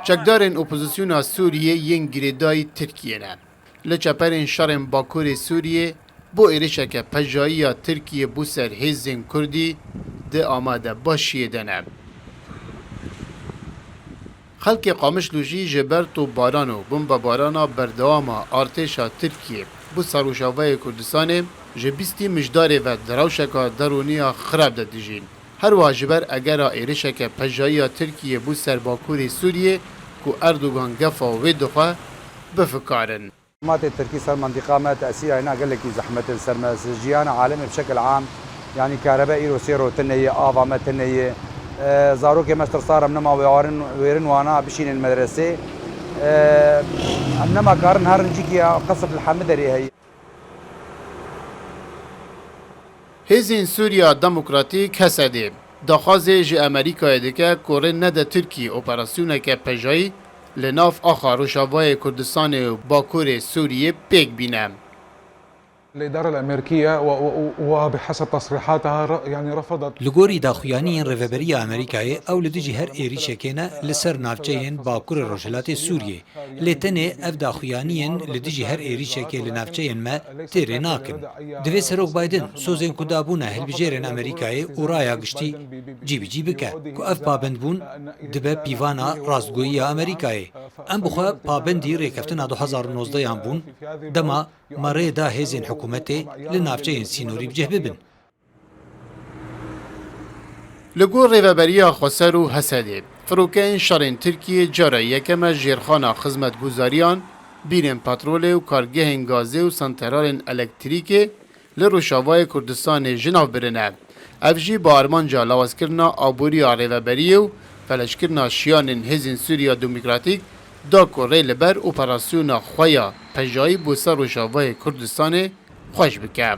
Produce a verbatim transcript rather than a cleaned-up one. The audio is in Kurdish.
Çekdarên opozisyona Sûriyê yên girêdayî Tirkiyê ne. Li çeperên şerên Bakurê Sûriyê bo êrişeke pejayî ya Tirkiyê bo ser hêzên Kurdî di amadebaşiyê de ne. Xelkê Qamişlo jî ji ber topbaran û bombebarana berdewama artêşa Tirkiyê bo ser Rojavayê Kurdistanê ji bîstî Mijdarê ve di rewşeka derûnî ya xirab de dijîn. Her wiha ji ber egera êrişeke pejayî ya Tirkiyê bo ser Bakurê Sûriyê ku Erdogan gefa wê dixwe, bifikarin. Hikûmetê Tirkî ser mentiqa me tesîra hêna gelekî zehmet in ser me, ser jiyana alemê bi şekil am, yanî karebe îro sê ro tune ye, ava me tune ye. E, zarokê me ji tirsa re em nema wêrin, wêrin wana bişînin medresê. E, em nema karin herin cîkî ya qesr li hemî derê heye. Hêzên Sûriya Demokratîk, H S D, daxwazê ji Amerîkayê dike ku rê nede Tirkiyê operasyoneke pejayî li nav axa Rojavayê Kurdistanê û Bakurê Sûriyê pêk bîne. الإدارة الأمريكية و-، و-، وبحسب تصريحاتها ر-، يعني رفضت. Li gorî daxuyaniyên Rêveberiya Amerîkayê, ew li dijî her êrîşekê ne li ser navçeyên Bakurê Rojhilatê Sûriyê. Lê tenê ev daxuyaniyên li dijî her êrîşekê li navçeyên me têrê nakin. Divê Serok Biden sozên ku dabûne hilbijêrên Amerîkayê û raya giştî cîbicî bike ku ev pabendbûn dibe pîvana rastgoyî ya Amerîkayê. Em bi xwe pabendî rêkeftina du hezar û nozdeh yan bûn, dema me rê da hêzên hikûmetê li navçeyên sînorî bi cih bibin. Li gor Rêveberiya Xweser û H S D'ê, firokeyên şerên Tirkiyê cara yekem e jêrxana xizmetguzariyan, bîrên petrolê û kargehên gazê û santralên elektrîkê li Rojavayê Kurdistanê ji nav birine. Ev jî bi armanca lawazkirina aboriya rêveberiyê û felajkirina şiyanên Hêzên Sûriya Demokratîk da ku rê li ber operasyona xwe ya pejayî bo ser Rojavayê Kurdistanê xweş bike.